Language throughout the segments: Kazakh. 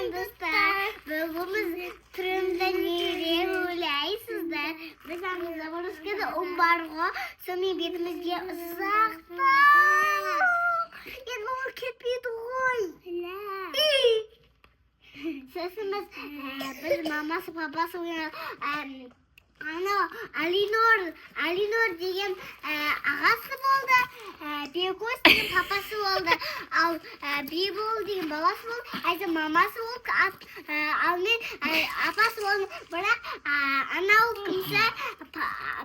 Сәлем, достар. Бүгін біз түрімді не ойлайсыздар? Біз ана заброскада ұн бар ғой, сонымен бетімізге ұзақтау. Енді ол кетпейді ғой. Сосын біз мамасы, папасы анау Алинор деген ағасы болды, Бекос деген папасы болды, ал Бибол деген баласы болды, Айза мамасы болды, ал мен апасы болдым. Бірақ анау кімсі,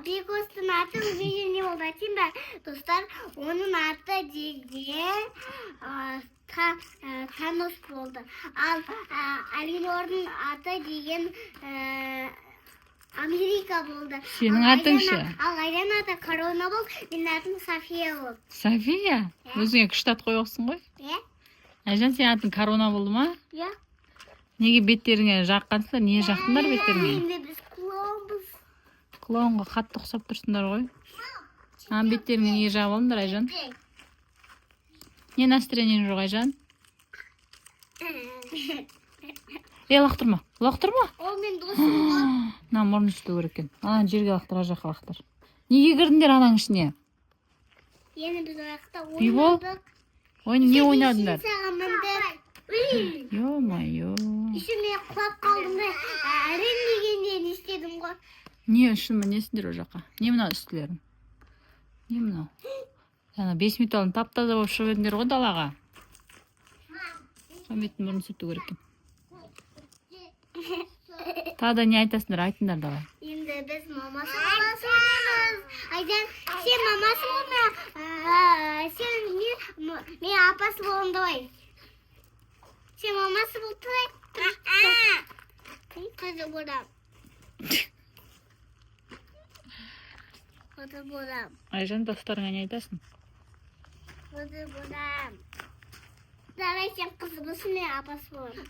Бекостың аты өзі не болды, айтайын ба, достар? Оның аты деген Танос болды. Ал Алинордың аты деген Америка болды. Сенің Ал атың ше? Ал Айданың аты Корона болды, менің атым София болды. София? Өзіңе күшті ат қойғансың ғой. Иә? Айжан, сенің атың Корона болды ма? Иә. Неге беттеріңе жаққансыңдар? Не жақтыңдар беттеріңе? Енді біз клоунбыз. Клоунға қатты ұқсап тұрсыңдар ғой. А, беттеріңе неге жағып алдыңдар, Айжан? Не настроениең жоқ, Айжан? Ей, лақтырма, лақтырма. Ол мен досым ғой. Мына мұрнын сүрту керек екен. Ана жерге лақтыр, ар жаққа лақтыр. Неге кірдіңдер ананың ішіне? Енді біз ол жақта Бибол? ойнадық. Ойын не ойнадыңдар? Лестницаға міндік. Ё-моё. Еще мен құлап қалдым да, әрең дегенде не істедім ғой. Не үшін мінесіңдер ол жаққа? Не мынау үстілерің? Не мынау? Ана 5 минут алдын тап-таза болып шығып едіңдер ғой далаға. Мұхаммедтің мұрнын сүрту керек екен. Тағы да не айтасыңдар? Айтыңдар давай. Енді біз мамасы баласы боламыз. Айдан, сен мамасы бол, сен мен апасы боламын, давай. Сен мамасы бол, тұр. Қызы боламын. Қызы боламын. Айжан, достарыңа не айтасың? Қызы боламын. Давай, сен қызы болсын, мен апасы боламын.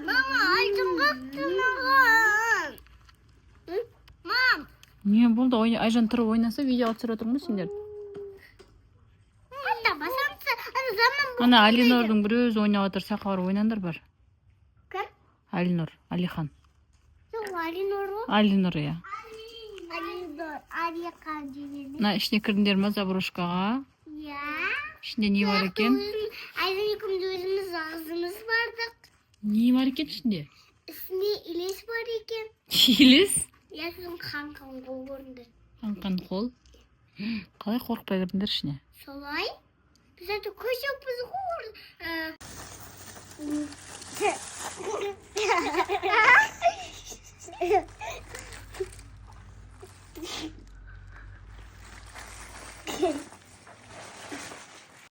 Мама, Айжан қақты маған. Мам. Не болды? Айжан тұрып ойнаса, видеоға түсіріп отырмын ғой сендер. Анда басамсы, ана заман болып Ана Алинордың бір өзі ойнап отыр, саққа барып ойнаңдар бар. Кім? Алинор, Алихан. Жоқ, Алинор ғой. Алинор, иә. Алинор, Алихан деген. Мына ішіне кірдіңдер ма заброшкаға? Иә. Ішінде не бар екен? Айжан екеуміз өзіміз ағызымыз бардық. Не бар екен ішінде? Ішінде елес бар екен. Елес? Иә, сосын қан-қан қол көрінді. Қан-қан қол. Қалай қорықпай кірдіңдер ішіне? Солай. Біз әйтеуір көшеппіз ғой.